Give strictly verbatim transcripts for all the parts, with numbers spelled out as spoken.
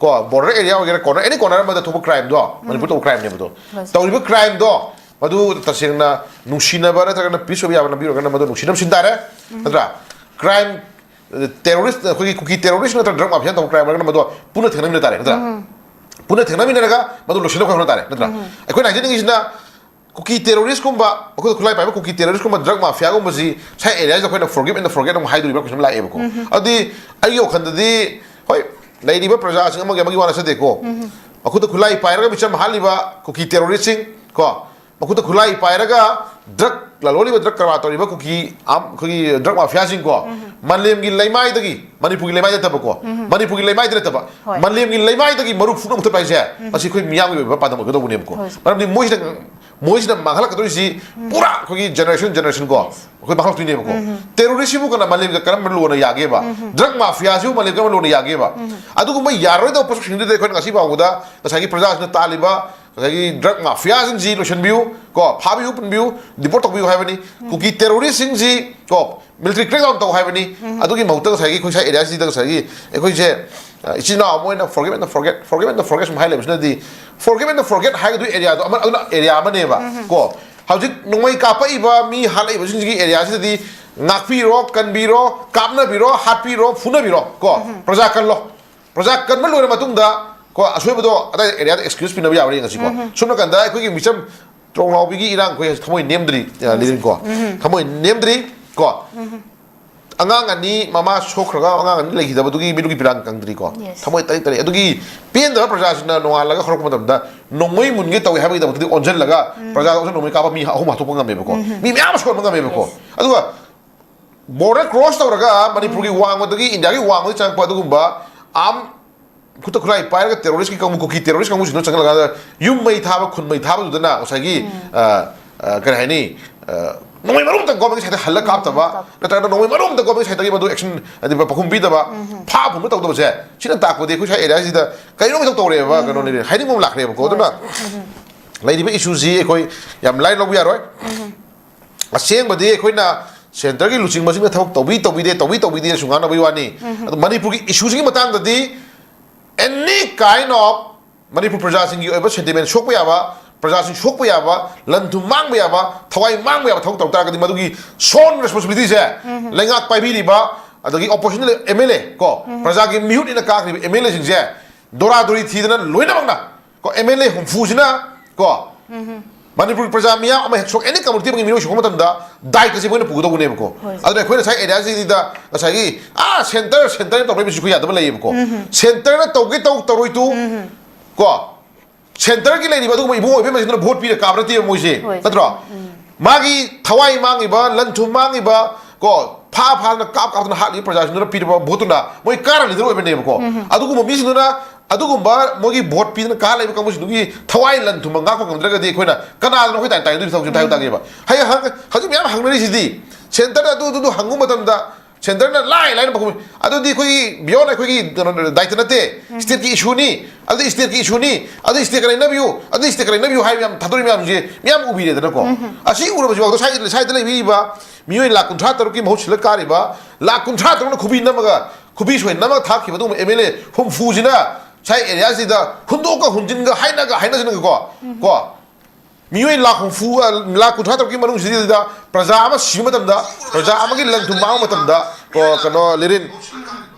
ꯀꯣ, border area ꯑꯣꯏꯒꯦꯔꯥ, corner, any corner ꯑꯃꯗ ꯊꯣꯛꯄ crimeꯗꯣ, ꯃꯅꯤꯄꯨꯔ ꯇꯧꯕ crimeꯅꯦꯕꯗꯣ꯫ ꯍꯣꯏ꯫ ꯇꯧꯔꯤꯕ crimeꯗꯣ, ꯃꯗꯨ ꯇꯁꯦꯡꯅ ꯅꯨꯡꯁꯤꯅꯕ ꯅꯠꯇ꯭ꯔꯒꯅ peace ꯑꯣꯏꯕ ꯌꯥꯕ ꯂꯝꯕꯤ ꯑꯣꯏꯔꯒꯅ ꯃꯗꯨ ꯅꯨꯡꯁꯤꯅꯕ ꯁꯤꯟ ꯇꯥꯔꯦ, ꯅꯠꯇ꯭ꯔꯥ? Crime, terrorist, ꯑꯩꯈꯣꯏꯒꯤ ꯀꯨꯀꯤ terrorist ꯅꯠꯇ꯭ꯔꯒ drug mafia ꯇꯧꯕ crime ꯑꯣꯏꯔꯒꯅ ꯃꯗꯨ ꯄꯨꯟꯅ ꯊꯦꯡꯅꯃꯤꯟꯅ ꯇꯥꯔꯦ, ꯅꯠꯇ꯭ꯔꯥ? ꯄꯨꯟꯅ ꯊꯦꯡꯅꯃꯤꯟꯅꯔꯒ ꯃꯗꯨ ꯂꯣꯏꯁꯤꯟꯅꯕ ꯍꯣꯠꯅ ꯇꯥꯔꯦ, ꯅꯠꯇ꯭ꯔꯥ? ꯑꯩꯈꯣꯏꯅ ꯍꯥꯏꯖꯅꯤꯡꯉꯤꯁꯤꯅ, ꯀꯨꯀꯤ terroristꯀꯨꯝꯕ, ꯃꯈꯨꯠꯇ ꯈꯨꯠꯂꯥꯏ ꯄꯥꯏꯕ ꯀꯨꯀꯤ terroristꯀꯨꯝꯕ, drug mafiaꯒꯨꯝꯕꯁꯤ ꯁ꯭ꯋꯥꯏ areaꯁꯤꯗ ꯑꯩꯈꯣꯏꯅ forgive and forget ꯑꯃꯨꯛ ꯍꯥꯏꯗꯣꯔꯤꯕ꯭ꯔꯥ ꯀꯩꯁꯨꯝ ꯂꯥꯛꯑꯦꯕꯀꯣ꯫ ꯑꯗꯨꯗꯤ ꯑꯩꯒꯤ ꯋꯥꯈꯜꯗꯗꯤ, ꯍꯣꯏ, ꯂꯩꯔꯤꯕ ꯄ꯭ꯔꯖꯥꯁꯤꯡ ꯑꯃꯒꯤ ꯑꯃꯒꯤ ꯋꯥ ꯅꯠꯆꯗꯦꯀꯣ꯫ ꯃꯈꯨꯠꯇ ꯈꯨꯠꯂꯥꯏ ꯄꯥꯏꯔꯒ ꯃꯤꯆꯝ ꯍꯥꯠꯂꯤꯕ ꯀꯨꯀꯤ terroristꯁꯤꯡ ꯀꯣ, ꯃꯈꯨꯠꯇ ꯈꯨꯠꯂꯥꯏ ꯄꯥꯏꯔꯒ drug ꯂꯂꯣꯜꯂꯤꯕ, drug ꯀꯔꯕꯥꯔ ꯇꯧꯔꯤꯕ ꯀꯨꯀꯤ, ꯑꯝ, ꯑꯩꯈꯣꯏꯒꯤ drug mafiaꯁꯤꯡ ꯀꯣ, ꯃꯥꯂꯦꯝꯒꯤ ꯂꯩꯃꯥꯏꯗꯒꯤ, ꯃꯅꯤꯄꯨꯔꯒꯤ ꯂꯩꯃꯥꯏ ꯅꯠꯇꯕꯀꯣ, ꯃꯅꯤꯄꯨꯔꯒꯤ ꯂꯩꯃꯥꯏꯗ ꯅꯠꯇꯕ, ꯍꯣꯏ꯫ ꯃꯥꯂꯦꯝꯒꯤ ꯂꯩꯃꯥꯏꯗꯒꯤ ꯃꯔꯨ ꯐꯨꯛꯅ ꯃꯨꯊꯠꯄ ꯍꯥꯏꯁꯦ, ꯃꯁꯤ ꯑꯩꯈꯣꯏ ꯃꯤꯌꯥꯝꯒꯤ ꯑꯣꯏꯕ ꯄꯥꯟꯗꯝ ꯑꯣꯏꯒꯗꯧꯕꯅꯦꯕꯀꯣ꯫ ꯍꯣꯏ꯫ ꯃꯔꯝꯗꯤ ꯃꯣꯏꯁꯤꯅ, ꯃꯣꯏꯁꯤꯅ ꯃꯥꯡꯍꯜꯂꯛꯀꯗꯣꯏꯁꯤ ꯄꯨꯔꯥ ꯑꯩꯈꯣꯏꯒꯤ generation, generation ꯀꯣ, ꯑꯩꯈꯣꯏ ꯃꯥꯡꯍꯜꯂꯛꯇꯣꯏꯅꯦꯕꯀꯣ꯫ Terroristꯁꯤꯕꯨ ꯀꯅꯥ ꯃꯥꯂꯦꯝꯒ ꯀꯔꯝꯕ ꯂꯣꯟꯅ ꯌꯥꯒꯦꯕ? Drug mafiaꯁꯤꯕꯨ ꯃꯥꯂꯦꯝ ꯀꯔꯝꯕ ꯂꯣꯟꯅ ꯌꯥꯒꯦꯕ? ꯑꯗꯨꯒꯨꯝꯕ ꯌꯥꯔꯣꯏꯗꯕ ꯄꯣꯠꯁꯛꯁꯤꯡꯗꯨꯗ ꯑꯩꯈꯣꯏꯅ ꯉꯁꯤ ꯐꯥꯎꯕꯗ ꯉꯁꯥꯏꯒꯤ ꯄ꯭ꯔꯖꯥꯁꯤꯡꯅ ꯇꯥꯜꯂꯤꯕ ꯉꯁꯥꯏꯒꯤ drug mafiaꯁꯤꯡꯁꯤ ꯂꯣꯏꯁꯤꯟꯕꯤꯌꯨ ꯀꯣ, ꯐꯥꯕꯤꯌꯨ, ꯄꯨꯟꯕꯤꯌꯨ, deport ꯇꯧꯕꯤꯌꯨ ꯍꯥꯏꯕꯅꯤ꯫ ꯀꯨꯀꯤ terroristꯁꯤꯡꯁꯤ ꯀꯣ, military crackdown ꯇꯧ ꯍꯥꯏꯕꯅꯤ꯫ ꯑꯗꯨꯒꯤ ꯃꯍꯨꯠꯇ ꯉꯁꯥꯏꯒꯤ ꯑꯩꯈꯣꯏ ꯁ꯭ꯋꯥꯏ areaꯁꯤꯗ ꯉꯁꯥꯏꯒꯤ ꯑꯩꯈꯣꯏꯁꯦ, ꯑ, ꯏꯆꯤꯟ ꯏꯅꯥꯎ ꯑꯃ ꯑꯣꯏꯅ forgive and forget, forgive and forget ꯁꯨꯝ ꯍꯥꯏ ꯂꯩꯕꯁꯤꯅꯗꯤ, forgive and forget ꯍꯥꯏꯒꯗꯣꯏ areaꯗꯣ ꯑꯃ, ꯑꯗꯨꯅ area ꯑꯃꯅꯦꯕ ꯀꯣ꯫ ꯍꯧꯖꯤꯛ ꯅꯣꯡꯃꯩ ꯀꯥꯞꯄꯛꯏꯕ ꯃꯤ ꯍꯥꯠꯂꯛꯏꯕꯁꯤꯡꯁꯤꯒꯤ areaꯁꯤꯗꯗꯤ ꯉꯥꯛꯄꯤꯔꯣ, ꯀꯟꯕꯤꯔꯣ, ꯀꯥꯞꯅꯕꯤꯔꯣ, ꯍꯥꯠꯄꯤꯔꯣ, ꯐꯨꯅꯕꯤꯔꯣ ꯀꯣ꯫ ꯄ꯭ꯔꯖꯥ ꯀꯜꯂꯣ꯫ ꯄ꯭ꯔꯖꯥ ꯀꯟꯕ ꯂꯣꯏꯔ ꯃꯇꯨꯡꯗ ꯀꯣ, ꯑꯁꯣꯏꯕꯗꯣ ꯑꯗꯥꯏ areaꯗ excuse ꯄꯤꯅꯕ ꯌꯥꯕ꯭ꯔꯥ ꯌꯦꯡꯉꯁꯤꯀꯣ꯫ ꯁꯣꯝ ꯅꯥꯀꯟꯗ ꯑꯩꯈꯣꯏꯒꯤ ꯃꯤꯆꯝ ꯇ꯭ꯔꯣꯡꯂꯥꯎꯕꯤꯒꯤ ꯏꯔꯥꯡ, ꯑꯩꯈꯣꯏ ꯊꯃꯣꯏ ꯅꯦꯝꯗ꯭ꯔꯤ, ꯑ, ꯂꯤꯔꯤꯡꯀꯣ꯫ ꯊꯃꯣꯏ ꯅꯦꯝꯗ꯭ꯔꯤ ꯀꯣ꯫ ꯑꯉꯥꯡ ꯑꯅꯤ ꯃꯃꯥ ꯁꯣꯛꯈ꯭ꯔꯒ ꯑꯉꯥꯡ ꯑꯅꯤ ꯂꯩꯈꯤꯗꯕꯗꯨꯒꯤ ꯃꯤꯠꯂꯨꯒꯤ ꯄꯤꯔꯥꯡ ꯀꯪꯗ꯭ꯔꯤꯀꯣ꯫ Yes꯫ ꯊꯃꯣꯏ ꯇꯔꯤ ꯇꯔꯤ꯫ ꯑꯗꯨꯒꯤ ꯄꯦꯟꯗꯕ ꯄ꯭ꯔꯖꯥꯁꯤꯡꯅ ꯅꯣꯡꯉꯥꯜꯂꯒ ꯍꯧꯔꯛꯄ ꯃꯇꯝꯗ ꯅꯣꯡꯃꯩ ꯃꯨꯟꯒꯦ ꯇꯧꯏ ꯍꯥꯏꯕꯒꯤꯗꯃꯛꯇꯗꯤ ꯑꯣꯟꯁꯤꯜꯂꯒ ꯄ꯭ꯔꯖꯥꯗꯁꯨ ꯅꯣꯡꯃꯩ ꯀꯥꯞꯄ ꯃꯤ ꯑꯍꯨꯝ ꯍꯥꯠꯇꯣꯛꯄ ꯉꯝꯃꯦꯕꯀꯣ꯫ ꯃꯤ ꯃꯌꯥꯝ ꯑꯃ ꯁꯣꯛꯍꯟꯕ ꯉꯝꯃꯦꯕꯀꯣ꯫ Yes꯫ ꯑꯗꯨꯒ border cross ꯇꯧꯔꯒ ꯃꯅꯤꯄꯨꯔꯒꯤ ꯋꯥꯡꯃꯗꯒꯤ ꯏꯟꯗꯤꯌꯥꯒꯤ ꯋꯥꯡꯃꯗ ꯆꯪꯉꯛꯄ ꯑꯗꯨꯒꯨꯝꯕ arm, ꯈꯨꯠꯇ ꯈꯨꯠꯂꯥꯏ ꯄꯥꯏꯔꯒ terroristꯀꯤ ꯀꯥꯡꯕꯨ, ꯀꯨꯀꯤ terrorist ꯀꯥꯡꯕꯨꯁꯤꯡꯗꯨꯅ ꯆꯪꯁꯤꯜꯂꯒ ꯌꯨꯝ ꯃꯩ ꯊꯥꯕ, ꯈꯨꯟ ꯃꯩ ꯊꯥꯕꯗꯨꯗꯅ ꯉꯁꯥꯏꯒꯤ, ꯑ, ꯑ, ꯀꯔꯤ ꯍꯥꯏꯅꯤ, ꯑ, ꯅꯣꯡꯃꯩ ꯃꯔꯨ ꯑꯃꯇ governmentꯒꯤ ꯁꯥꯏꯠꯇ ꯍꯜꯂ ꯀꯥꯞꯇꯕ, ꯀꯥꯞ- ꯅꯠꯇ꯭ꯔꯒꯅ ꯅꯣꯡꯃꯩ ꯃꯔꯨ ꯑꯃꯇ governmentꯒꯤ ꯁꯥꯏꯠꯇꯒꯤ ꯃꯗꯨ action, ꯍꯥꯏꯗꯤ ꯄꯥꯎꯈꯨꯝ ꯄꯤꯗꯕ, ꯐꯥ ꯐꯨꯝꯕ ꯇꯧꯗꯕꯁꯦ, ꯁꯤꯅ ꯇꯥꯛꯄꯗꯤ ꯑꯩꯈꯣꯏ ꯁ꯭ꯋꯥꯏ areaꯁꯤꯗ ꯀꯩꯅꯣꯝ ꯏꯇꯧ ꯇꯧꯔꯦꯕ, ꯀꯩꯅꯣꯅꯤ, ꯍꯥꯏꯅꯤꯡꯕ ꯑꯃ ꯂꯥꯛꯈ꯭ꯔꯦꯕꯀꯣ꯫ ꯑꯗꯨꯅ ꯂꯩꯔꯤꯕ issueꯁꯤ ꯑꯩꯈꯣꯏ ꯌꯥꯝ ꯂꯥꯏꯅ ꯂꯧꯕ ꯌꯥꯔꯣꯏ꯫ ꯑꯁꯦꯡꯕꯗꯤ ꯑꯩꯈꯣꯏꯅ centreꯒꯤ ꯂꯨꯆꯤꯡꯕꯁꯤꯡꯅ ꯊꯕꯛ ꯇꯧꯕꯤ ꯇꯧꯕꯤꯗꯦ, ꯇꯧꯕꯤ ꯇꯧꯕꯤꯗꯦ ꯁꯨꯝ ꯉꯥꯡꯅꯕꯒꯤ ꯋꯥꯅꯤ꯫ ꯑꯗꯣ ꯃꯅꯤꯄꯨꯔꯒꯤ issueꯁꯤꯒꯤ ꯃꯇꯥꯡꯗꯗꯤ any kind of ꯃꯅꯤꯄꯨꯔ ꯄ꯭ꯔꯖꯥꯁꯤꯡꯒꯤ ꯑꯣꯏꯕ ꯁꯦꯟꯇꯤꯃꯦꯟ ꯁꯣꯛꯄ ꯌꯥꯕ, ꯄ꯭ꯔꯖꯥꯁꯤꯡ ꯁꯣꯛꯄ ꯌꯥꯕ, ꯂꯟ ꯊꯨꯝ ꯃꯥꯡꯕ ꯌꯥꯕ, ꯊꯋꯥꯏ ꯃꯥꯡꯕ ꯌꯥꯕ ꯊꯕꯛ ꯇꯧ ꯇꯥꯔꯒꯗꯤ ꯃꯗꯨꯒꯤ ꯁꯣꯟ ꯔꯦꯁꯄꯣꯟꯁꯤꯕꯤꯂꯤꯇꯤꯁꯦ ꯂꯩꯉꯥꯛ ꯄꯥꯏꯕꯤꯔꯤꯕ, ꯑꯗꯒꯤ ꯑꯣꯄꯣꯖꯤꯁꯟ ꯑꯦꯝ ꯑꯦꯜ ꯑꯦ ꯀꯣ, ꯄ꯭ꯔꯖꯥꯒꯤ ꯃꯤꯍꯨꯠꯅꯤꯅ ꯀꯥꯈ꯭ꯔꯤꯕ ꯑꯦꯝ ꯑꯦꯜ ꯑꯦꯁꯤꯡꯁꯦ ꯗꯣꯔꯥ ꯗꯣꯔꯤ ꯊꯤꯗꯅ ꯂꯣꯏꯅꯃꯛꯅ ꯀꯣ, ꯑꯦꯝ ꯑꯦꯜ ꯑꯦ ꯍꯨꯝꯐꯨꯁꯤꯅ ꯀꯣ, ꯃꯅꯤꯄꯨꯔ ꯄ꯭ꯔꯖꯥ ꯃꯤꯌꯥꯝ ꯑꯃ ꯍꯦꯛ ꯁꯣꯛ, ꯑꯦꯅꯤ ꯀꯝꯃꯨꯅꯤꯇꯤ ꯑꯃꯒꯤ ꯃꯤꯑꯣꯏ ꯁꯣꯛꯄ ꯃꯇꯝꯗ ꯗꯥꯏꯇꯁꯦ ꯃꯣꯏꯅ ꯄꯨꯒꯗꯧꯕꯅꯦꯕꯀꯣ꯫ ꯍꯣꯏ꯫ ꯑꯗꯨꯅ ꯑꯩꯈꯣꯏꯅ ꯉꯁꯥꯏ ꯑꯦꯔꯤꯌꯥꯁꯤꯗ ꯉꯁꯥꯏꯒꯤ ꯑꯥ ꯁꯦꯟꯇꯔ, ꯁꯦꯟꯇꯔꯅ ꯇꯧꯔꯛꯏꯕꯁꯨ ꯑꯩꯈꯣꯏ ꯌꯥꯗꯕ ꯂꯩꯌꯦꯕꯀꯣ꯫ ꯁꯦꯟꯇꯔꯅ ꯇꯧꯒꯦ ꯇꯧ ꯇꯧꯔꯣꯏ ꯇꯨ ꯀꯣ, ꯁꯦꯟꯇꯔꯒꯤ ꯂꯩꯔꯤꯕ ꯑꯗꯨꯒꯨꯝꯕ ꯏꯕꯨꯡ ꯑꯣꯏꯕ ꯃꯁꯤꯡꯗꯨꯅ ꯚꯣꯠ ꯄꯤꯔ ꯀꯥꯕ ꯅꯠꯇꯦꯕ ꯃꯣꯏꯁꯦ, ꯍꯣꯏ, ꯅꯠꯇ꯭ꯔꯣ? ꯃꯥꯒꯤ ꯊꯋꯥꯏ ꯃꯥꯡꯉꯤꯕ, ꯂꯟ ꯊꯨꯝ ꯃꯥꯡꯉꯤꯕ ꯀꯣ, ꯐꯥ ꯐꯥꯗꯅ ꯀꯥꯞ ꯀꯥꯞꯇꯅ ꯍꯥꯠꯂꯤꯕ ꯄ꯭ꯔꯖꯥꯁꯤꯡꯗꯨꯅ ꯄꯤꯔꯕ ꯚꯣꯠꯇꯨꯅ ꯃꯣꯏ ꯀꯥꯔ ꯂꯤꯗꯔ ꯑꯣꯏꯕꯅꯦꯕꯀꯣ꯫ ꯑꯗꯨꯒꯨꯝꯕ ꯃꯤꯁꯤꯡꯗꯨꯅ, ꯑꯗꯨꯒꯨꯝꯕ ꯃꯣꯏꯒꯤ ꯚꯣꯠ ꯄꯤꯗꯅ ꯀꯥ ꯂꯩꯕ ꯀꯥꯡꯕꯨꯁꯤꯡꯗꯨꯒꯤ ꯊꯋꯥꯏ ꯂꯟ ꯊꯨꯝꯕ ꯉꯥꯛꯄ ꯉꯝꯗ꯭ꯔꯒꯗꯤ ꯑꯩꯈꯣꯏꯅ ꯀꯅꯥꯗꯅꯣ ꯑꯩꯈꯣꯏ ꯇꯥꯏ ꯇꯥꯏꯅꯗꯣꯏꯁꯤ ꯊꯕꯛꯁꯤ ꯇꯥꯏ ꯇꯥꯒꯦꯕ꯫ ꯍꯌꯦꯡ ꯍꯪ-, ꯍꯧꯖꯤꯛ ꯃꯌꯥꯝ ꯍꯪꯅꯔꯤꯁꯤꯗꯤ ꯁꯦꯟꯇꯔꯗ ꯑꯗꯨ ꯑꯗꯨ ꯑꯗꯨ ꯍꯪꯕ ꯃꯇꯝꯗ ꯁꯦꯟꯇꯔꯅ ꯂꯥꯏ ꯂꯥꯏꯅ ꯄꯥꯎꯈꯨꯝ-, ꯑꯗꯨꯗꯤ ꯑꯩꯈꯣꯏꯒꯤ ꯕꯤꯌꯣꯟ ꯑꯩꯈꯣꯏꯒꯤ ꯀꯩꯅꯣ ꯗꯥꯏꯇ ꯅꯠꯇꯦ, ꯁ꯭ꯇꯦꯠꯀꯤ ꯏꯁꯨꯅꯤ, ꯑꯗꯨꯗꯤ ꯁ꯭ꯇꯦꯠꯀꯤ ꯏꯁꯨꯅꯤ, ꯑꯗꯨꯗꯤ ꯁ꯭ꯇꯦꯠꯀ ꯂꯩꯅꯕꯤꯌꯨ, ꯑꯗꯨꯗꯤ ꯁ꯭ꯇꯦꯠꯀ ꯂꯩꯅꯕꯤꯌꯨ ꯍꯥꯏꯕ ꯌꯥꯝ ꯊꯥꯗꯣꯔꯛꯏ ꯃꯌꯥꯝꯁꯦ ꯃꯌꯥꯝ ꯎꯕꯤꯔꯦꯗꯅꯀꯣ꯫ ꯑꯁꯤ ꯎꯔꯕꯁꯤ ꯐꯥꯎꯗ ꯁ꯭ꯋꯥꯏꯗ, ꯁ꯭ꯋꯥꯏꯗ ꯂꯩꯕꯤꯔꯤꯕ ꯃꯤꯑꯣꯏ ꯂꯥꯈ ꯀꯨꯟꯊ꯭ꯔꯥ ꯇꯔꯨꯛꯀꯤ ꯃꯍꯨꯠ ꯁꯤꯜꯂ ꯀꯥꯔꯤꯕ ꯂꯥꯈ ꯀꯨꯟꯊ꯭ꯔꯥ ꯇꯔꯨꯛꯅ ꯈꯨꯕꯤ ꯅꯝꯃꯒ, ꯈꯨꯕꯤ ꯁꯣꯏ ꯅꯝꯃꯒ ꯊꯥꯈꯤꯕ ꯑꯗꯨꯒꯨꯝꯕ ꯑꯦꯝ ꯑꯦꯜ ꯑꯦ ꯍꯨꯝꯐꯨꯁꯤꯅ ꯁ꯭ꯋꯥꯏ ꯑꯦꯔꯤꯌꯥꯁꯤꯗ ꯍꯨꯟꯗꯣꯛꯀ ꯍꯨꯟꯖꯤꯟꯒ ꯍꯥꯏꯅꯒ ꯍꯥꯏꯅꯁꯤꯅꯒꯀꯣ, ꯀꯣ, ꯃꯤꯑꯣꯏ ꯂꯥꯈ ꯍꯨꯝꯐꯨ, ꯑ, ꯂꯥꯈ ꯀꯨꯟꯊ꯭ꯔꯥ ꯇꯔꯨꯛꯀꯤ ꯃꯅꯨꯡꯁꯤꯗ ꯄ꯭ꯔꯖꯥ ꯑꯃ ꯁꯤꯕ ꯃꯇꯝꯗ, ꯄ꯭ꯔꯖꯥ ꯑꯃꯒꯤ ꯂꯟ ꯊꯨꯝ ꯃꯥꯡꯕ ꯃꯇꯝꯗ, ꯀꯣ, ꯀꯩꯅꯣ, ꯂꯤꯔꯤꯟ,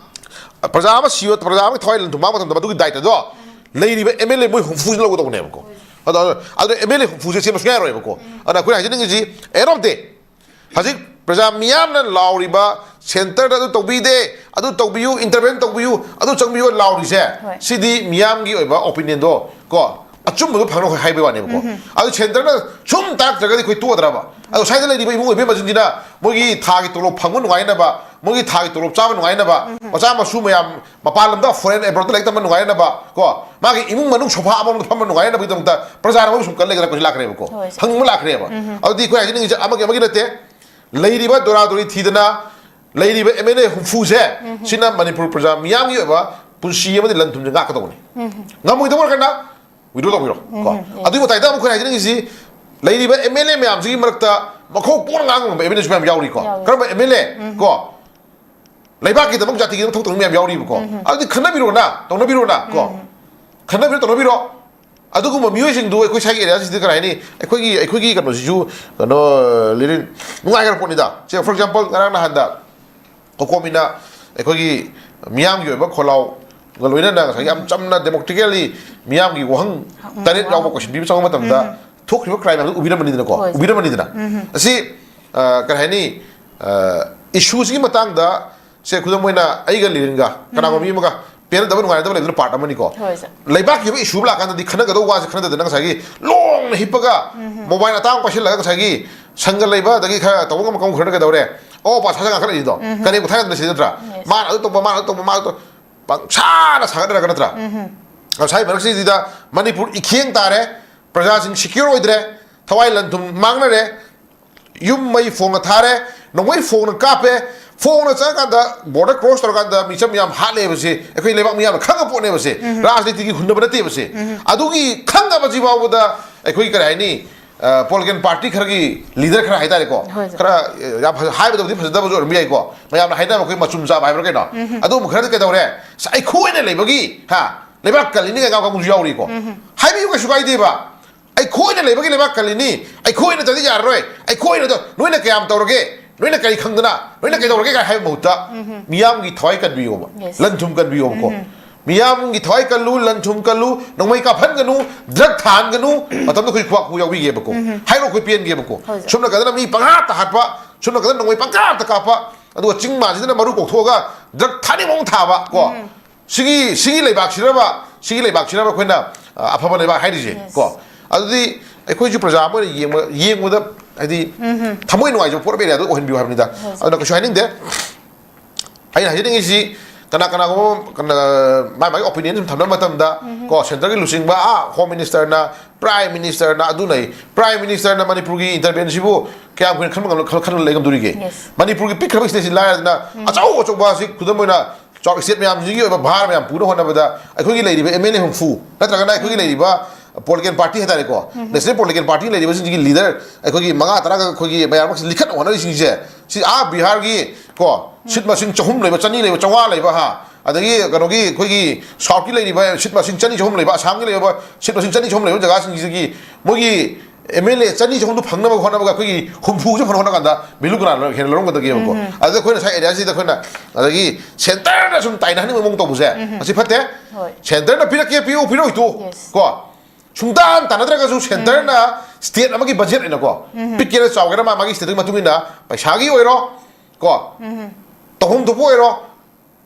ꯄ꯭ꯔꯖꯥ ꯑꯃ ꯁꯤꯕ, ꯄ꯭ꯔꯖꯥ ꯑꯃꯒꯤ ꯊꯋꯥꯏ ꯂꯟ ꯊꯨꯝ ꯃꯥꯡꯕ ꯃꯇꯝꯗ ꯃꯗꯨꯒꯤ ꯗꯥꯏꯇꯗꯣ ꯂꯩꯔꯤꯕ ꯑꯦꯝ ꯑꯦꯜ ꯑꯦ ꯃꯣꯏ ꯍꯨꯝꯐꯨꯁꯤꯅ ꯂꯧꯒꯗꯧꯕꯅꯦꯕꯀꯣ꯫ ꯑꯗꯣ, ꯑꯗꯣ, ꯑꯗꯨꯅ ꯑꯦꯝ ꯑꯦꯜ ꯑꯦ ꯍꯨꯝꯐꯨꯁꯦ ꯁꯦꯝꯕ ꯁꯨꯡꯌꯥ ꯌꯥꯔꯣꯏꯕꯀꯣ꯫ ꯑꯗꯣ ꯑꯩꯈꯣꯏꯅ ꯍꯥꯏꯖꯅꯤꯡꯉꯤꯁꯤ, end of day, ꯍꯧꯖꯤꯛ ꯄ꯭ꯔꯖꯥ ꯃꯤꯌꯥꯝꯅ ꯂꯥꯎꯔꯤꯕ, ꯁꯦꯟꯇꯔꯗ ꯑꯗꯨ ꯇꯧꯕꯤꯗꯦ, ꯑꯗꯨ ꯇꯧꯕꯤꯌꯨ, ꯏꯟꯇꯔꯚꯦꯟ ꯇꯧꯕꯤꯌꯨ, ꯑꯗꯨ ꯆꯪꯕꯤꯌꯨ ꯂꯥꯎꯔꯤꯁꯦ, ꯍꯣꯏ, ꯁꯤꯗꯤ ꯃꯤꯌꯥꯝꯒꯤ ꯑꯣꯏꯕ ꯑꯣꯄꯤꯅꯤꯌꯟꯗꯣ ꯀꯣ, ꯑꯆꯨꯝꯕꯗꯣ ꯐꯪꯅꯕ ꯍꯥꯏꯕꯩ ꯋꯥꯅꯦꯕꯀꯣ꯫ ꯑꯗꯨ ꯁꯦꯟꯇꯔꯅ ꯁꯨꯝ ꯇꯥꯔꯛꯇ꯭ꯔꯒꯗꯤ ꯑꯩꯈꯣꯏ ꯇꯣꯛꯑꯗ꯭ꯔꯕ? ꯑꯗꯣ ꯁ꯭ꯋꯥꯏꯗ ꯂꯩꯔꯤꯕ ꯏꯃꯨꯡ ꯑꯣꯏꯕ ꯃꯁꯤꯡꯁꯤꯅ ꯃꯣꯏꯒꯤ ꯊꯥꯒꯤ ꯇꯣꯂꯣꯞ ꯐꯪꯕ ꯅꯨꯡꯉꯥꯏꯅꯕ, ꯃꯣꯏꯒꯤ ꯊꯥꯒꯤ ꯇꯣꯂꯣꯞ ꯆꯥꯕ ꯅꯨꯡꯉꯥꯏꯅꯕ, ꯃꯆꯥ ꯃꯁꯨ ꯃꯌꯥꯝ ꯃꯄꯥꯟ ꯂꯝꯗ, ꯐꯣꯔꯦꯟ ꯑꯦꯕ꯭ꯔꯣꯗꯇ ꯂꯥꯏꯔꯤꯛ ꯇꯝꯕ ꯅꯨꯡꯉꯥꯏꯅꯕ ꯀꯣ, ꯃꯥꯒꯤ ꯏꯃꯨꯡ ꯃꯅꯨꯡ ꯁꯣꯐꯥ ꯑꯃꯃꯝꯗ ꯐꯝꯕ ꯅꯨꯡꯉꯥꯏꯅꯕꯒꯤꯗꯃꯛꯇ ꯄ꯭ꯔꯖꯥꯅ ꯃꯣꯏꯕꯨ ꯁꯨꯝ ꯀꯜ ꯂꯩꯒꯗ꯭ꯔꯥ? ꯑꯩꯈꯣꯏꯁꯨ ꯂꯥꯛꯈ꯭ꯔꯦꯕꯀꯣ꯫ ꯍꯣꯏ, ꯁꯦ꯫ ꯍꯪꯅꯤꯡꯕ ꯂꯥꯛꯈ꯭ꯔꯦꯕ꯫ ꯑꯗꯨꯗꯤ ꯑꯩꯈꯣꯏ ꯍꯥꯏꯖꯅꯤꯡꯉꯤꯁꯦ ꯑꯃꯒꯤ ꯑꯃꯒꯤ ꯅꯠꯇꯦ, ꯂꯩꯔꯤꯕ ꯗꯣꯔꯥꯗꯣꯔꯤ ꯊꯤꯗꯅ ꯂꯩꯔꯤꯕ ꯑꯦꯝ ꯑꯦꯜ ꯑꯦ ꯍꯨꯝꯐꯨꯁꯦ, ꯁꯤꯅ ꯃꯅꯤꯄꯨꯔ ꯄ꯭ꯔꯖꯥ ꯃꯤꯌꯥꯝꯒꯤ ꯑꯣꯏꯕ ꯄꯨꯟꯁꯤ ꯑꯃꯗꯤ ꯂꯟ ꯊꯨꯝꯁꯦ ꯉꯥꯛꯀꯗꯧꯕꯅꯤ꯫ ꯉꯝꯃꯣꯏꯗꯕ ꯑꯣꯏꯔꯒꯅ ꯋꯤꯗ꯭ꯔꯣ ꯇꯧꯕꯤꯔꯣ ꯀꯣ꯫ ꯑꯗꯨꯒꯤ ꯃꯇꯥꯏꯗ ꯑꯃꯨꯛ ꯑꯩꯈꯣꯏꯅ ꯍꯥꯏꯖꯅꯤꯡꯉꯤꯁꯤ, ꯂꯩꯔꯤꯕ ꯑꯦꯝ ꯑꯦꯜ ꯑꯦ ꯃꯌꯥꯝꯁꯤꯒꯤ ꯃꯔꯛꯇ ꯃꯈꯧ ꯄꯣꯛꯅ ꯉꯥꯡ ꯉꯝꯕ ꯑꯦꯝ ꯑꯦꯜ ꯑꯦꯁꯨ ꯃꯌꯥꯝ ꯌꯥꯎꯔꯤꯀꯣ꯫ ꯌꯥꯎꯔꯤ꯫ ꯀꯔꯝꯕ ꯑꯦꯝ ꯑꯦꯜ ꯑꯦ ꯀꯣ? ꯂꯩꯕꯥꯛꯀꯤꯗꯃꯛ, ꯖꯥꯇꯤꯒꯤꯗꯃꯛ ꯊꯕꯛ ꯇꯧꯅꯤꯡꯕ ꯃꯌꯥꯝ ꯌꯥꯎꯔꯤꯕꯀꯣ꯫ ꯑꯗꯨꯗꯤ ꯈꯟꯅꯕꯤꯔꯣꯅ, ꯇꯧꯅꯕꯤꯔꯣꯅ ꯀꯣ, ꯈꯟꯅꯕꯤꯔꯣ, ꯇꯧꯅꯕꯤꯔꯣ꯫ ꯑꯗꯨꯒꯨꯝꯕ ꯃꯤꯑꯣꯏꯁꯤꯡꯗꯨ ꯑꯩꯈꯣꯏ ꯁ꯭ꯋꯥꯏꯒꯤ ꯑꯦꯔꯤꯌꯥꯁꯤꯡꯁꯤꯗ ꯀꯔꯤ ꯍꯥꯏꯅꯤ, ꯑꯩꯈꯣꯏꯒꯤ, ꯑꯩꯈꯣꯏꯒꯤ ꯀꯩꯅꯣꯁꯤꯁꯨ, ꯀꯩꯅꯣ, ꯂꯤꯔꯤꯟ, ꯅꯨꯡꯉꯥꯏꯈ꯭ꯔ ꯄꯣꯠꯅꯤꯗ꯫ ꯁꯦ, for example, ꯉꯔꯥꯡ ꯅꯍꯥꯟꯗ ꯀꯣꯀꯣꯃꯤꯅ ꯑꯩꯈꯣꯏꯒꯤ ꯃꯤꯌꯥꯝꯒꯤ ꯑꯣꯏꯕ ꯈꯣꯜꯂꯥꯎꯒ ꯂꯣꯏꯅꯅ ꯉꯁꯥꯏꯒꯤ ꯌꯥꯝ ꯆꯝꯅ, democratically ꯃꯤꯌꯥꯝꯒꯤ ꯋꯥꯍꯪ ꯇꯔꯦꯠ ꯌꯥꯎꯕ ꯀꯣꯏꯁꯟ ꯄꯤꯕ ꯆꯪꯕ ꯃꯇꯝꯗ ꯊꯣꯛꯈꯤꯕ ꯀ꯭ꯔꯥꯏꯝ ꯃꯌꯥꯝꯗꯨ ꯎꯕꯤꯔꯝꯕꯅꯤꯗꯅꯀꯣ, ꯍꯣꯏ, ꯁꯦ꯫ ꯎꯕꯤꯔꯝꯕꯅꯤꯗꯅ꯫ ꯑꯁꯤ, ꯑ, ꯀꯔꯤ ꯍꯥꯏꯅꯤ, ꯑ, ꯏꯁꯨꯁꯤꯒꯤ ꯃꯇꯥꯡꯗ ꯁꯦ, ꯈꯨꯗꯝ ꯑꯣꯏꯅ ꯑꯩꯒ ꯂꯤꯔꯤꯟꯒ ꯀꯅꯥꯒꯨꯝꯕ ꯃꯤ ꯑꯃꯒ ꯄꯦꯟꯅꯗꯕ, ꯅꯨꯡꯉꯥꯏꯅꯗꯕ ꯂꯩꯕꯗꯨꯅ ꯄꯥꯔꯠ ꯑꯃꯅꯤꯀꯣ꯫ ꯍꯣꯏ, ꯁꯦ꯫ ꯂꯩꯕꯥꯛꯀꯤ ꯑꯣꯏꯕ ꯏꯁꯨ ꯂꯥꯛꯀꯥꯟꯗꯗꯤ ꯈꯟꯅꯒꯗꯧꯕ ꯋꯥꯁꯦ ꯈꯟꯅꯗꯗꯅ ꯉꯁꯥꯏꯒꯤ ꯂꯣꯡꯅ ꯍꯤꯞꯄꯒ ꯃꯣꯕꯥꯏꯜ ꯑꯇꯥꯡꯕ ꯄꯥꯏꯁꯤꯜꯂꯒ ꯉꯁꯥꯏꯒꯤ ꯁꯪꯒ ꯂꯩꯕ ꯑꯗꯒꯤ ꯈꯔ ꯇꯧꯕ ꯉꯝꯕ ꯀꯥꯡꯕꯨ ꯈꯔꯅ ꯀꯩꯗꯧꯔꯦ? ꯑꯣ, ꯄꯩꯁꯥ ꯉꯥꯡꯈꯠꯂꯛꯏꯗꯣ꯫ ꯀꯔꯦꯝ ꯀꯊꯥꯏꯅꯗꯅ ꯁꯤꯗ ꯅꯠꯇ꯭ꯔꯥ? ꯃꯥꯅ ꯑꯗꯨ ꯇꯧꯕ, ꯃꯥꯅ ꯑꯗꯨ ꯇꯧꯕ, ꯃꯥꯅ ꯑꯗꯨ ꯇꯧꯕ꯫ ꯄꯪꯁꯥꯅ ꯁꯥꯒꯠꯅꯔꯒ ꯅꯠꯇ꯭ꯔꯥ? ꯉꯁꯥꯏ ꯃꯔꯛꯁꯤꯗ ꯃꯅꯤꯄꯨꯔ ꯏꯈꯦꯡ ꯇꯥꯔꯦ, ꯄ꯭ꯔꯖꯥꯁꯤꯡ ꯁꯤꯀ꯭ꯌꯣꯔ ꯑꯣꯏꯗ꯭ꯔꯦ, ꯊꯋꯥꯏ ꯂꯟ ꯊꯨꯝ ꯃꯥꯡꯅꯔꯦ, ꯌꯨꯝ ꯃꯩ ꯐꯣꯡꯅ ꯊꯥꯔꯦ, ꯅꯣꯡꯃꯩ ꯐꯣꯡꯅ ꯀꯥꯞꯄꯦ, ꯐꯣꯡꯅ ꯆꯪꯉꯀꯥꯟꯗ ꯕꯣꯔꯗꯔ ꯀ꯭ꯔꯣꯁ ꯇꯧꯔꯀꯥꯟꯗ ꯃꯤꯆꯝ ꯌꯥꯝ ꯍꯥꯠꯂꯦꯕꯁꯦ ꯑꯩꯈꯣꯏ ꯂꯩꯕꯥꯛ ꯃꯤꯌꯥꯝꯅ ꯈꯪꯉ ꯄꯣꯠꯅꯦꯕꯁꯦ꯫ ꯔꯥꯖꯅꯤꯇꯤꯒꯤ ꯍꯨꯟꯅꯕ ꯅꯠꯇꯦꯕꯁꯦ꯫ ꯑꯗꯨꯒꯤ ꯈꯪꯉꯕꯁꯤ ꯐꯥꯎꯕꯗ ꯑꯩꯈꯣꯏ ꯀꯔꯤ ꯍꯥꯏꯅꯤ, ꯄꯣꯂꯤꯇꯤꯀꯦꯜ ꯄꯥꯔꯇꯤ ꯈꯔꯒꯤ ꯂꯤꯗꯔ ꯈꯔ ꯍꯥꯏꯇꯥꯔꯦꯀꯣ, ꯍꯣꯏ, ꯁꯥꯔ꯫ ꯈꯔ, ꯑ, ꯌꯥꯝ ꯐꯖ-, ꯍꯥꯏꯕꯗꯕꯨꯗꯤ ꯐꯖꯗꯕꯁꯨ ꯑꯣꯏꯔꯝꯕ ꯌꯥꯏꯀꯣ, ꯃꯌꯥꯝꯅ ꯍꯥꯏꯅꯕ ꯑꯩꯈꯣꯏ ꯃꯆꯨꯝ ꯆꯥꯕ ꯍꯥꯏꯕ꯭ꯔꯥ ꯀꯩꯅꯣ, ꯑꯗꯨꯒꯨꯝꯕ ꯈꯔꯗꯤ ꯀꯩꯗꯧꯔꯦ? ꯑꯁ, ꯑꯩꯈꯣꯏꯅ ꯂꯩꯕꯒꯤ, ꯍꯥ, ꯂꯩꯕꯥꯛ ꯀꯜꯂꯤꯅꯤ ꯀꯥꯏꯅ ꯀꯥꯡꯕꯨꯁꯨ ꯌꯥꯎꯔꯤꯀꯣ꯫ ꯍꯥꯏꯕꯤꯌꯨ, ꯀꯩꯁꯨ ꯀꯥꯏꯗꯦꯕ꯫ ꯑꯩꯈꯣꯏꯅ ꯂꯩꯕꯒꯤ ꯂꯩꯕꯥꯛ ꯀꯜꯂꯤꯅꯤ, ꯑꯩꯈꯣꯏꯅ ꯇꯧꯗꯤ ꯌꯥꯔꯔꯣꯏ, ꯑꯩꯈꯣꯏꯅ ꯇꯧ-, ꯅꯣꯏꯅ ꯀꯌꯥꯝ ꯇꯧꯔꯒꯦ, ꯅꯣꯏꯅ ꯀꯔꯤ ꯈꯪꯗꯅ, ꯅꯣꯏꯅ ꯀꯩꯗꯧꯔꯒꯦ ꯀꯥꯏꯅ ꯍꯥꯏꯕ ꯃꯍꯨꯠꯇ ꯃꯤꯌꯥꯝꯒꯤ ꯊꯋꯥꯏ ꯀꯟꯕꯤꯌꯣꯕ, Yes. ꯂꯟ ꯊꯨꯝ ꯀꯟꯕꯤꯌꯣꯕꯀꯣ꯫ ꯃꯤꯌꯥꯝꯒꯤ ꯊꯋꯥꯏ ꯀꯜꯂꯨ, ꯂꯟ ꯊꯨꯝ ꯀꯜꯂꯨ, ꯅꯣꯡꯃꯩ ꯀꯥꯞꯍꯟꯒꯅꯨ, ꯗ꯭ꯔꯒ ꯊꯥꯍꯟꯒꯅꯨ, ꯃꯇꯝꯗ ꯑꯩꯈꯣꯏ ꯈꯨꯕꯥꯛ ꯈꯨ ꯌꯥꯎꯕꯤꯒꯦꯕꯀꯣ꯫ ꯍꯥꯏꯔꯣ, ꯑꯩꯈꯣꯏ ꯄꯦꯟꯒꯦꯕꯀꯣ꯫ ꯍꯣꯏ, ꯁꯥꯔ꯫ ꯁꯣꯝ ꯅꯥꯀꯟꯗꯅ ꯃꯤ ꯄꯪꯍꯥꯠꯇ ꯍꯥꯠꯄ, ꯁꯣꯝ ꯅꯥꯀꯟꯗ ꯅꯣꯡꯃꯩ ꯄꯪꯀꯥꯞꯇ ꯀꯥꯞꯄ, ꯑꯗꯨꯒ ꯆꯤꯡ ꯃꯥꯟꯁꯤꯗꯅ ꯃꯔꯨ ꯀꯣꯛꯊꯣꯛꯑꯒ ꯗ꯭ꯔꯒ ꯊꯥꯅꯤꯡꯕ ꯃꯑꯣꯡ ꯊꯥꯕ ꯀꯣ꯫ ꯁꯤꯒꯤ, ꯁꯤꯒꯤ ꯂꯩꯕꯥꯛꯁꯤꯔꯕ, ꯁꯤꯒꯤ ꯂꯩꯕꯥꯛꯁꯤꯔꯕ ꯑꯩꯈꯣꯏꯅ, ꯑ, ꯑꯐꯕ ꯂꯩꯕꯥꯛ ꯍꯥꯏꯔꯤꯁꯦ Yes. ꯀꯣ? ꯑꯗꯨꯗꯤ ꯑꯩꯈꯣꯏꯁꯨ ꯄ꯭ꯔꯖꯥ ꯑꯃ ꯑꯣꯏꯅ ꯌꯦꯡꯕ, ꯌꯦꯡꯕꯗ ꯍꯥꯏꯗꯤ ꯊꯃꯣꯏ ꯅꯨꯡꯉꯥꯏꯖꯕ ꯄꯣꯠ ꯑꯃ ꯑꯣꯏꯅ ꯑꯗꯨ ꯑꯣꯏꯍꯟꯕꯤꯌꯨ ꯍꯥꯏꯕꯅꯤꯗ꯫ Yes. ꯑꯗꯨꯅ ꯀꯩꯁꯨ ꯍꯥꯏꯅꯤꯡꯗꯦ꯫ ꯑꯩꯅ ꯍꯥꯏꯖꯅꯤꯡꯉꯤꯁꯤ ꯀꯅꯥ ꯀꯅꯥꯒꯨꯝꯕ ꯀꯅꯥ, ꯃꯥꯏ ꯃꯥꯏ ꯑꯣꯄꯤꯅꯤꯌꯟ ꯁꯨꯝ ꯊꯝꯅꯕ ꯃꯇꯝꯗ ꯀꯣ, ꯁꯦꯟꯇꯔꯒꯤ ꯂꯨꯆꯤꯡꯕ, ꯑꯥ, ꯍꯣꯝ ꯃꯤꯅꯤꯁꯇꯔꯅ, ꯄ꯭ꯔꯥꯏꯝ ꯃꯤꯅꯤꯁꯇꯔꯅ ꯑꯗꯨ ꯂꯩ, ꯄ꯭ꯔꯥꯏꯝ ꯃꯤꯅꯤꯁꯇꯔꯅ ꯃꯅꯤꯄꯨꯔꯒꯤ ꯏꯟꯇꯔꯚꯦꯟꯁꯤꯕꯨ ꯀꯌꯥꯝ ꯀꯨꯏꯅ ꯈꯟꯕ ꯉꯝꯂ-, ꯈꯟ-, ꯈꯟꯕ ꯂꯩ ꯉꯝꯗꯣꯔꯤꯒꯦ? Yes. ꯃꯅꯤꯄꯨꯔꯒꯤ ꯄꯤꯛꯈ꯭ꯔꯕ ꯁ꯭ꯇꯦꯠꯁꯤ ꯂꯥꯏꯔꯗꯅ ꯑꯆꯧ ꯑꯆꯧꯕ ꯑꯁꯤ ꯈꯨꯗꯝ ꯑꯣꯏꯅ ꯆꯥꯎ ꯁ꯭ꯇꯦꯠ ꯃꯌꯥꯝꯁꯤꯒꯤ ꯑꯣꯏꯕ ꯚꯥꯔ ꯃꯌꯥꯝ ꯄꯨꯅ ꯍꯣꯠꯅꯕꯗ ꯑꯩꯈꯣꯏꯒꯤ ꯂꯩꯔꯤꯕ ꯑꯦꯝ ꯑꯦꯜ ꯑꯦ ꯍꯨꯝꯐꯨ ꯅꯠꯇ꯭ꯔꯒꯅ ꯑꯩꯈꯣꯏꯒꯤ ꯂꯩꯔꯤꯕ ꯄꯣꯂꯤꯇꯤꯀꯦꯜ ꯄꯥꯔꯇꯤ ꯍꯥꯏꯇꯥꯔꯦꯀꯣ, ꯅꯦꯁꯅꯦꯜ ꯄꯣꯂꯤꯇꯤꯀꯦꯜ ꯄꯥꯔꯇꯤ ꯂꯩꯔꯤꯕꯁꯤꯡꯁꯤꯒꯤ ꯂꯤꯗꯔ ꯑꯩꯈꯣꯏꯒꯤ ꯃꯉꯥ ꯇꯔꯥꯒ ꯑꯩꯈꯣꯏꯒꯤ ꯃꯌꯥꯝꯁꯤ ꯂꯤꯈꯠꯅ ꯍꯣꯠꯅꯔꯤꯁꯤꯡꯁꯦ, ꯁꯤ ꯑꯥ ꯕꯤꯍꯥꯔꯒꯤ ꯀꯣ ꯁꯤꯠ ꯃꯁꯤꯡ ꯆꯍꯨꯝ ꯂꯩꯕ, ꯆꯅꯤ ꯂꯩꯕ, ꯆꯥꯝꯃꯉꯥ ꯂꯩꯕ ꯍꯥ, ꯑꯗꯒꯤ ꯀꯩꯅꯣꯒꯤ ꯑꯩꯈꯣꯏꯒꯤ ꯁꯥꯎꯠꯀꯤ ꯂꯩꯔꯤꯕ ꯁꯤꯠ ꯃꯁꯤꯡ ꯆꯅꯤ ꯆꯍꯨꯝ ꯂꯩꯕ, ꯑꯁꯥꯝꯒꯤ ꯂꯩꯔꯤꯕ ꯁꯤꯠ ꯃꯁꯤꯡ ꯆꯅꯤ ꯆꯍꯨꯝ ꯂꯩꯕ ꯖꯒꯥꯁꯤꯡꯁꯤꯗꯒꯤ ꯃꯣꯏꯒꯤ ꯑꯦꯝ ꯑꯦꯜ ꯑꯦ ꯆꯅꯤ ꯆꯍꯨꯝꯗꯨ ꯐꯪꯅꯕ ꯍꯣꯠꯅꯕꯗ ꯑꯩꯈꯣꯏꯒꯤ ꯍꯨꯝꯐꯨꯁꯦ ꯐꯪꯅ ꯍꯣꯠꯅ ꯀꯥꯟꯗ ꯚꯦꯂꯨ ꯀꯅꯥꯅ ꯍꯦꯟꯅ ꯂꯧꯔꯝꯒꯗꯒꯦꯕꯀꯣ? ꯑꯗꯨꯗ ꯑꯩꯈꯣꯏꯅ ꯉꯁꯥꯏ ꯑꯦꯔꯤꯌꯥꯁꯤꯗ ꯑꯩꯈꯣꯏꯅ ꯑꯗꯒꯤ ꯁꯦꯟꯇꯔꯅ ꯁꯨꯝ ꯇꯥꯏꯅꯍꯟꯅꯤꯡꯕ ꯃꯑꯣꯡ ꯇꯧꯕꯁꯦ, ꯑꯁꯤ ꯐꯠꯇꯦ꯫ ꯍꯣꯏ꯫ ꯁꯦꯟꯇꯔꯅ ꯄꯤꯔꯛꯀꯦ ꯄꯤꯔꯛꯑꯣ ꯄꯤꯔꯛꯑꯣꯏꯗꯣ Yes. ꯀꯣ ꯁꯨꯡꯇꯥꯟ ꯇꯥꯟꯅꯗ꯭ꯔꯒꯁꯨ ꯁꯦꯟꯇꯔꯅ ꯁ꯭ꯇꯦꯠ ꯑꯃꯒꯤ ꯕꯖꯦꯠ ꯑꯣꯏꯅꯀꯣ, ꯄꯤꯛꯀꯦꯔꯥ ꯆꯥꯎꯒꯦꯔꯥ ꯃꯥ ꯃꯥꯒꯤ ꯁ꯭ꯇꯦꯠꯇꯨꯒꯤ ꯃꯇꯨꯡ ꯏꯟꯅ ꯄꯩꯁꯥꯒꯤ ꯑꯣꯏꯔꯣ ꯀꯣ, ꯇꯧꯐꯝ ꯊꯣꯛꯄ ꯑꯣꯏꯔꯣ,